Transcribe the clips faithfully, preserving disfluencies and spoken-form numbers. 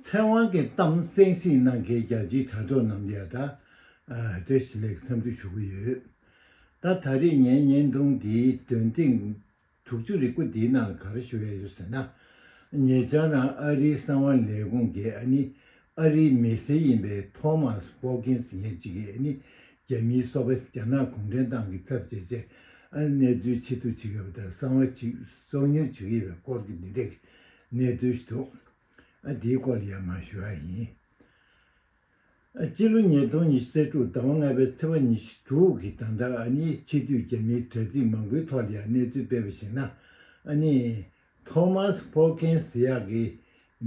ཚེ་དབང་གི་གཏམ་གསན་གཟིགས་གནང་མཁན་རྒྱལ་སྤྱིའི་དྲ་གྲོགས་རྣམས་ལ་ཡང་ད་བཀྲ་ཤིས་བདེ་ལེགས་འཚམས་འདྲི་ཞུ་གི་ཡོད། ད་ད་རེས་ངའི་བརྙན་ཐུང་འདིའི་འདོན་ཐེངས་དྲུག་ཅུ་རེ་དགུ་འདིའི་ནང་ལ་ག་རེ་ཞུ་ཡ་ཡོད་ཟེར་ན། ཉེ་ཆར་རང་ཨ་རིའི་གསང་བ་ལས་ཁུངས་ཀྱིས་ཨ་ནི་ཨ་རིའི་མི་སེར་ཡིན་པའི་ཐོ་མཱས་ཕོ་ཁིན་ཟེར་མཁན་ཅིག་གིས་ཨ་ནི་རྒྱ་མིའི་སོ་པ་རྒྱ་ནག་གུང་ཁྲན་ཏང་གི་ཚབ་བྱས་བྱས་ཨ་ནི་གནས་ཚུལ་ཕྱིར་བསྡུ་བྱེད་ཀྱི་ཡོད་པ་དང་གསང་བ་ཕྱིར་སོ་ཉུལ་བྱེད་ཀྱི་ཡོད་པའི་སྐོར་གྱི་འདི་འདྲའི་གནས་ཚུལ་ཞིག་འདུག་ཨ་འདིའི་སྐོར་ལ་ཡང་མར་ཞུ་ཡ་ཡིན། ཨ་སྤྱི་ལོ་ཉིས་སྟོང་ཉི་ཤུ་རྩ་དྲུག་ཟླ་བ་ལྔ་པའི་ཚེས་པ་ཉི་ཤུ་དྲུག་གི་ད་ལྟ་ཨ་ནི་ཕྱི་སྡོད་རྒྱ་མིའི་དྲ་ཚིགས་མང་པོའི་ཐོག་ལ་ཡང་གནས་ཚུལ་སྤེལ་བ་ཞིག་ན། ཨ་ནི་ཐོ་མཱས་ཕོ་ཁེན་ཟེར་ཡག་གི་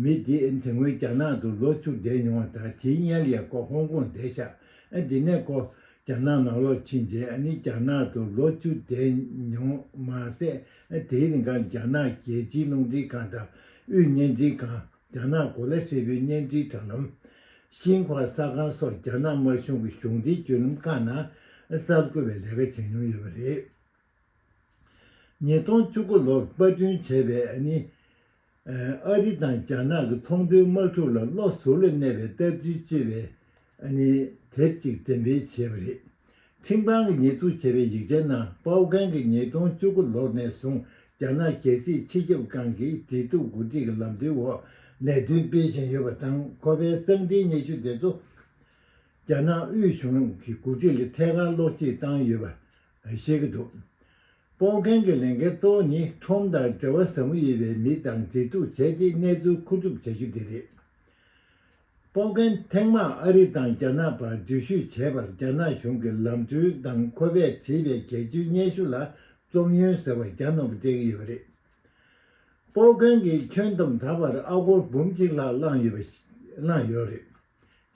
མི་འདི་དེ་སྔོན་རྒྱ་ནག་ཏུ་ལོ་བཅུ་བསྡད་མྱོང་བ་དང་དེའི་སྔོན་ལ་ཡང་ཁོ་ཧོང་ཀོང་བསྡད་ཤག་ཨ་འདི་ནས་ཁོ་རྒྱ་ནག་ནང་ལོགས་ཕྱིན་རྗེས་ཨ་ནི་རྒྱ་ནག་ཏུ་ལོ་བཅུ་བསྡད་མྱོང་མ་ཟད་ཨ་དེའི་རིང་ག་རྒྱ་ནག་རྒྱལ་སྤྱིའི་རླུང་འཕྲིན་ཁང་དང་དབུས་བརྙན་འཕྲིན་ཁང་། རྒྱ་ནག་གོ་ལ་ཧྲིལ་པོའི་བརྙན་འཕྲིན་དྲ་ལམ། ཤིན་ཧྭ་གསར་ཁང་སོགས་རྒྱ་ནག་དམར་གཞུང་གི་གཞུང་འབྲེལ་བརྒྱུད་ལམ་ཁག་ནང་གསར་འགོད་པའི་ལས་ཀ་བྱེད་མྱོང་ཡོད་པ་རེད། ཉིས་སྟོང་བཅུ་དགུ་ལོར་པར་སྐྲུན་བྱས་པའི་ཨ་ནི། ཨ་རི་དང་རྒྱ་ནག་གི་ཚོང་དོན་དམག་འཁྲུག་ལ་བློ་ཟུར་ལ་གནས་པའི་ལྟ་ཚུལ་བརྗོད་པའི་ཨ་ནི་དེབ་ཅིག་འགྲེམས་སྤེལ་བྱས་པ་རེད། ཁྲིམས་ཁང་གིས་ཉེས་འཛུགས་བྱས་པའི་ཡིག་ཆའི་ནང་པའོ་ཁན་གྱིས་ཉིས་སྟོང་བཅུ་དགུ་ལོར་ནས་བཟུང་རྒྱ་ནག་རྒྱལ་སྲིད་སྤྱི་ཁྱབ་ཁང་གི་འབྲེལ་གཏུག་འགོ་ཁྲིད་ཀྱི་ལམ་སྟོན་འོག་ལས་དོན་སྤེལ་བཞིན་ཡོད་པ་དང་ཁོ་པའི་གཙང་སྦྲའི་སྙན་ཞུ་དེ་ཚོ་རྒྱ་ནག་དབུས་གཞུང་གི་འགོ་ཁྲིད་ལ་ཐད་ཀར་སློབ་ཁྲིད་བཏང་ཡོད་པ་བཤད་ཀྱི་འདུག་པའོ་ཁན་གྱི་ལས་འགན་གཙོ་བོ་ནི་ཁྲོམ་དང་འབྲེལ་བ་ཟབ་མོ་ཡོད་པའི་མི་དང་འབྲེལ་གཏུག་བྱས་ཏེ་གནས་ཚུལ་མཁོ་སྒྲུབ་བྱ་རྒྱུ་དེ་རེད། པའོ་ཁན་ཐེངས་མང་ཨ་རི་དང་རྒྱ་ནག་བར་འགྲུལ་བཞུད་བྱས་པར་རྒྱ་ནག་གཞུང་གི་ལམ་སྟོན་དང་ཁོ་པས་བྲིས་པའི་རྒྱལ་སྤྱིའི་སྙན་ཞུ་ལ་རྩོམ་ཡོན་ཟེར་བ་རྒྱ་ནག་པ་སྤྲད་ཀྱི་ཡོད་པ་རེད། པའོ་ཁན་གྱིས་ཁྱོན་བསྡོམས་ད་བར་ཨ་སྒོར་འབུམ་གཅིག་ལྷག་བླངས་ཡོད་པ་བླངས་ཡོད་རེད།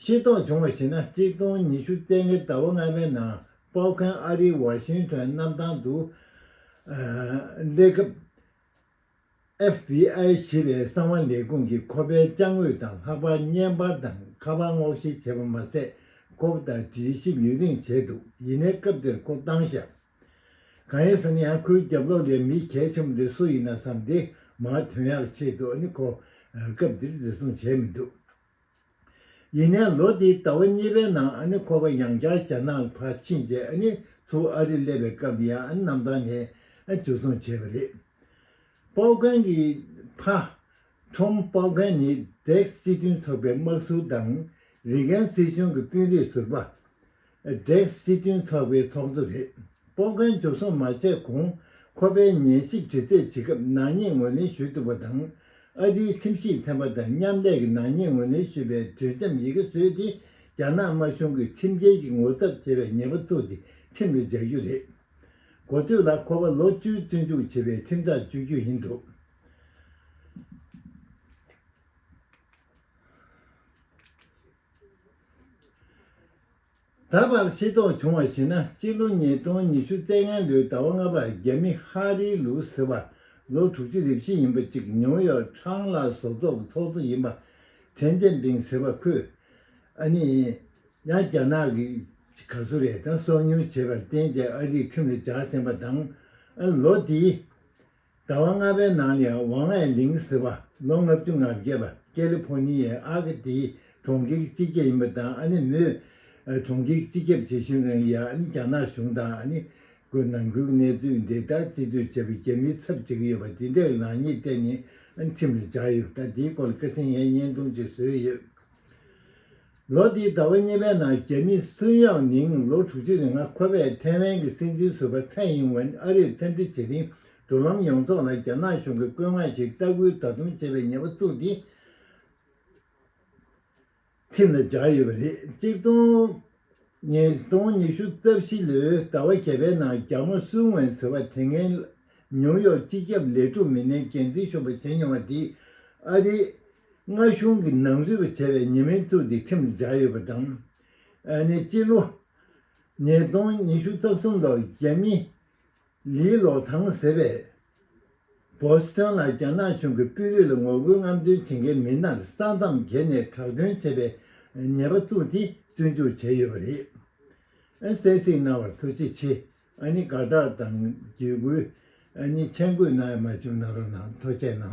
ཤེས་རྟོགས་བྱུང་བར་གཞིགས་ན་གཅིག་སྟོང་ཉི་ཤུ་རྩ་ལྔའི་ཟླ་བ་ལྔ་པའི་ནང་པའོ་ཁན་ཨ་རིའི་ཝ་ཤིང་ཊོན་གནམ་ཐང་དུ་སླེབས་སྐབས། ཨེཕ་བི་ཨའི་ཞེས་པའི་གསང་བ་ལས་ཁུངས་ཀྱིས་ཁོ་པའི་ཅ་དངོས་དང་ལྷག་པར་བརྙན་པར་དང་ཁ་པར་སྔོག་བཤེར་བྱས་པ་མ་ཟད་ཁོ་པ་དང་འགྲེལ་བཤད་ཡུན་རིང་བྱས་འདུག་ཡིན་ནའི་སྐབས་དེར་ཁོ་བཏང་ཤག་གང་ཡིན་ཟེར་ན་ཡང་ཁོའི་རྒྱབ་ལོགས་ལ་མི་གལ་ཆེན་པོ་དེ་སུ་ཡིན་ན་བསམ་སྟེ་མར་ཐོན་ཡག་ཆེད་དུ་ཨ་ནི་ཁོ་སྐབས་དེར་འཛིན་བཟུང་བྱས་མི་འདུག་ཡིན་ནའི་ལོ་དེའི་ཟླ་བ་གཉིས་པའི་ནང་ཨ་ནི་ཁོ་པ་ཡང་བསྐྱར་རྒྱ་ནག་ལ་ཕར་ཕྱིན་རྗེས་ཨ་ནི་ཚུར་ཨ་རི་སླེབས་པའི་སྐབས་ལ་ཡང་ཨ་ནི་གནམ་ཐང་ནས་ཨ་འཇུ་བཟུང་བྱས་པ་རེད། པའོ་ཁན་གྱི་ཕ། ཁྲོམ་པའོ་ཁན་ནི་བྲེག་སྲིད་དོན་ཚོགས་པའི་དམག་ཟུར་དང་རི་ཀན་སྲིད་གཞུང་གི་དཔོན་རིགས་ཟུར་པ། བྲེག་སྲིད་དོན་ཚོགས་པའི་ཚོགས་གཙོ་རེད། པའོ་ཁན་འཇུ་བཟུང་མ་བྱས་གོང་ཁོ་པའི་ཉན་ཞིབ་དྲི་རྩད་བྱེད་སྐབས་ནག་ཉེས་ངོས་ལེན་ཞུས་འདུག་པ་དང་། ཨ་རིའི་ཁྲིམས་ཞིབ་ཚན་པ་དང་མཉམ་ལས་ཀྱིས་ནག་ཉེས་ངོས་ལེན་ཞུས་པའི་གྲོས་འཆམ་ཡི་གེ་བཟོས་ཏེ་རྒྱ་ནག་དམར་གཞུང་གིས་ཁྲིམས་འགལ་གྱི་ངོ་ཐབས་བྱས་པའི་ཉེས་པ་བཙུགས་ཏེ་ཁྲིམས་ལ་འཇུག་རྒྱུ་རེད། གོ་ཐོས་ལ་ཁོ་པ་ལོ་བཅུའི་བཙོན་འཇུག་བྱས་པའི་ཁྲིམས་ཐག་གཅོད་རྒྱུ་ཡིན་འདུག་ད་བར་ཤེས་རྟོགས་བྱུང་བར་གཞིགས་ན་སྤྱི་ལོ་ཉིས་སྟོང་ཉི་ཤུ་རྩ་ལྔ་ལོའི་ཟླ་བ་ལྔ་པར་རྒྱ་མི་ཧ་རི་ལུ་ཟེར་བ་ལོ་དྲུག་ཅུ་རེ་བཞི་ཡིན་པ་གཅིག་ཉིའུ་ཡོག་ཁྲང་ལ་བཟོ་ཚོགས་ཀྱི་ཚོགས་གཙོ་ཡིན་པ་ཁྲེན་ཅན་ཕིང་ཟེར་བ་ཁོས་ཨ་ནི་ཡང་རྒྱ་ནག་གི་ག་ཚོད་རེད་དང་སོ་ཉུལ་བྱས་པར་བརྟེན་རྗེས་ཨ་རིས་ཁྲིམས་ལ་འཇགས་ཟིན་པ་དང་ལོ་འདིའི་ཟླ་བ་ལྔ་པའི་ནང་ལ་ཝང་ཨའེ་ལིང་ཟེར་བ་ལོ་ལྔ་བཅུ་ང་བརྒྱད་པ་ཀེ་ལི་ཕོར་ནི་ཡའི་ཨ་ཁུ་དེའི་གྲོང་ཁྱེར་སྤྱི་ཁྱབ་ཡིན་པ་དང་ཨ་ནི་མོས་གྲོང་ཁྱེར་སྤྱི་ཁྱབ་བྱེད་བཞིན་རིང་ལ་ཨ་ནི་རྒྱ་ནག་གཞུང་དང་ཨ་ནི་ཁོའི་ནང་ཁུལ་གྱི་གནས་ཚུལ་འདི་ལྟར་རྩིས་སྤྲོད་བྱས་པའི་རྒྱ་མིའི་ཚབ་བྱེད་ཀྱི་ཡོད་པ་འདི་འདྲའི་ནག་ཉེས་བསྟན་ནས་ཨ་ནི་ཁྲིམས་ལ་འཇགས་ཡོད་པ་དང་འདིའི་སྐོར་ལ་ཁ་སང་ངས་བརྙན་ཐུང་ཅིག་བཟོས་ཡོད། ལོ་འདིའི་ཟླ་བ་གཉིས་པའི་ནང་རྒྱ་མི་སུན་ཡའོ་ནིང་ལོ་དྲུག་ཅུ་རིང་ཁོ་པས་ཐའེ་ཝན་གྱི་སྲིད་འཛིན་ཟུར་པ་ཚའེ་ཡིན་ཝེན་ཨ་རིར་འཚམས་འདྲི་བྱེད་རིང་འགྲོ་ལམ་ཡོངས་རྫོགས་ལ་རྒྱ་ནག་གཞུང་གི་བཀོད་མངགས་ཤིག་ལྟ་སྐུལ་ད་དུང་བྱེད་པའི་ཉེས་པ་བཙུགས་ཏེ་ཁྲིམས་ལ་འཇགས་ཡོད་པ་རེད། གཅིག་སྟོང་ཉིས་སྟོང་ཉི་ཤུ་རྩ་བཞི་ལོའི་ཟླ་བ་བརྒྱད་པའི་ནང་རྒྱ་མོ་སུན་ཝེན་ཟེར་བ་དེ་སྔའི་ནིའུ་ཡོག་སྤྱི་ཁྱབ་ལས་སྒྲུབ་མི་སྣའི་འགན་འཛིན་ཞུགས་པ་བྱས་མྱོང་བ་དེས་ཨ་རིའི་མངའ་གཞུང་གི་ནང་རུལ་བ་བྱས་པའི་ཉེས་མིང་བཙུགས་ཏེ་ཁྲིམས་ལ་འཇགས་ཡོད་པ་དང་། ཨ་ནི་སྤྱི་ལོ་ཉིས་སྟོང་ཉི་ཤུ་རྩ་གསུམ་ལོར་རྒྱ་མི་ལི་ལོ་ཐང་ཟེར་བས་བོ་སི་ཐོན་ལ་རྒྱ་ནག་གཞུང་གི་དཔོན་རིགས་ལ་ངོ་རྒོལ་རྔམ་སྟོན་བྱེད་མཁན་མི་སྣར་ས་མཚམས་བརྒལ་ནས་དྲག་དོན་བྱས་པའི་ཉེས་པ་བཙུགས་ཏེ་བཙོན་འཇུག་བྱས་ཡོད་པ་རེད། ཨ་གསན་གཟིགས་གནང་བར་ཐུགས་རྗེ་ཆེ། ཨ་ནི་དགའ་རྟགས་དང་བརྒྱུད་སྐུལ་ཨ་ནི་མཆན་འགོད་གནང་ཡ་མ་བྱུང་གནང་རོགས་གནང་། ཐུགས་རྗེ་གནང་།